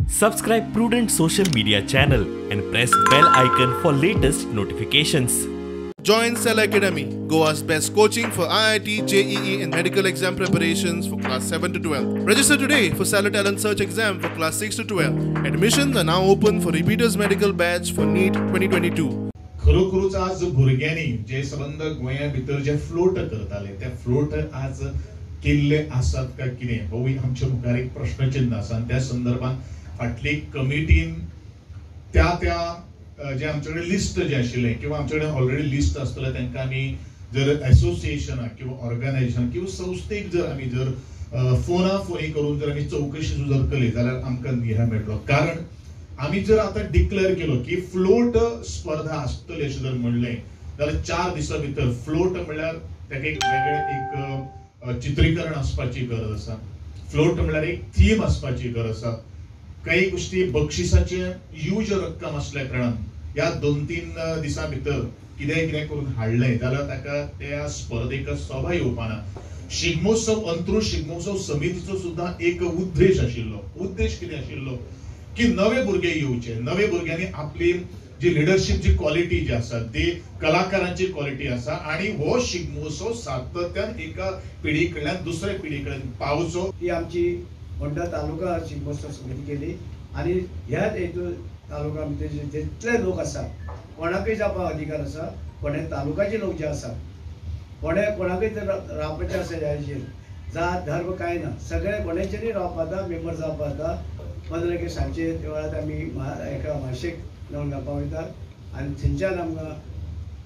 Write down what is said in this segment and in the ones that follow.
Subscribe Prudent Social Media channel and press bell icon for latest notifications. Join Cell Academy, Goa's best coaching for IIT, JEE and medical exam preparations for class 7 to 12. Register today for Cellar Talent Search exam for class 6 to 12. Admissions are now open for repeaters medical batch for NEET 2022. खरोखरूच आज भुरग्यांनी जे संबंद गोंया भितर जे float करताले ते float आज केल्ले आसात काय कितें होवूय आमच्या मुखार एक प्रश्नचिन्ह आसा. आनी त्या संदर्भात फाटली कमिटीन त्या त्या जे आमचे कडेन लिस्ट जे आशिल्लें किंवा आमचे कडेन ऑलरेडी लिस्ट आसतलें तांकां आमी जर एसोसिएशनाक किंवा ऑर्गनायझेशन किंवा संस्थेक जर आमी जर फोना फोनी करून जर आमी चवकशी जर केली जाल्यार आमकां हें मेळटलो. कारण आमी जर आतां डिक्लेअर केलो की फ्लोट स्पर्धा आसतली अशें जर म्हणलें जाल्यार 4 दिसां भितर फ्लोट म्हणल्यार ताका एक वेगळें एक चित्रीकरण आसपाची गरज आसा. फ्लोट म्हणल्यार एक थीम आसपाची गरज आसा. काही गोष्टी बक्षिसाचे ह्यूज रक्कम आसल्या कारणान ह्या 2-3 दिसां भितर कितें कितें करून हाडलें जाल्यार ताका त्या स्पर्धेक सोबा येवपाना. शिगमोत्सव अंत्रूज शिगमोत्सव समितीचो सुद्दां एक उद्देश आशिल्लो. उद्देश कितें आशिल्लो की नवे भुरगे येवचे, नवे भुरग्यांनी आपली जी लिडरशीप जी क्वॉलिटी जी आसा ती कलाकारांची क्वॉलिटी आसा आनी हो शिगमोत्सव सातत्यान एका पिढी कडल्यान दुसऱ्या पिढी कडेन पावचो. ही आमची होंडा तालुका शिगमोत्सव समिती केली आनी ह्याच हेतून तालुका भितर जितले लोक आसात कोणाकय जावपाक अधिकार आसा. फोंड्या तालुकाचे लोक जे आसात फोंड्या कोणाकय जर रावपाचें आसा ह्याचेर जात धर्म कांय ना, सगळे कोणाचेरूय रावपा जाता, मेंबर जावपा जाता. 15 की सांजचे वेळार आमी एका माशेक नवल घालपाक वयतात आनी थंयच्यान आमकां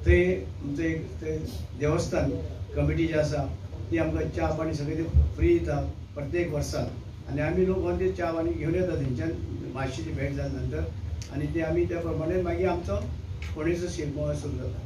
थंय आमचें एक थंय देवस्थान कमिटी जी आसा ती आमकां च्या पाणी सगळें ती फ्री दिता प्रत्येक वर्सा. आनी आमी लोक ते च्या पाणी घेवन येता थंयच्यान मातशेची भेट जाल्या नंतर आनी ते आमी त्या प्रमाणे मागीर आमचो फोंडेचो शिगमो सुरू जाता.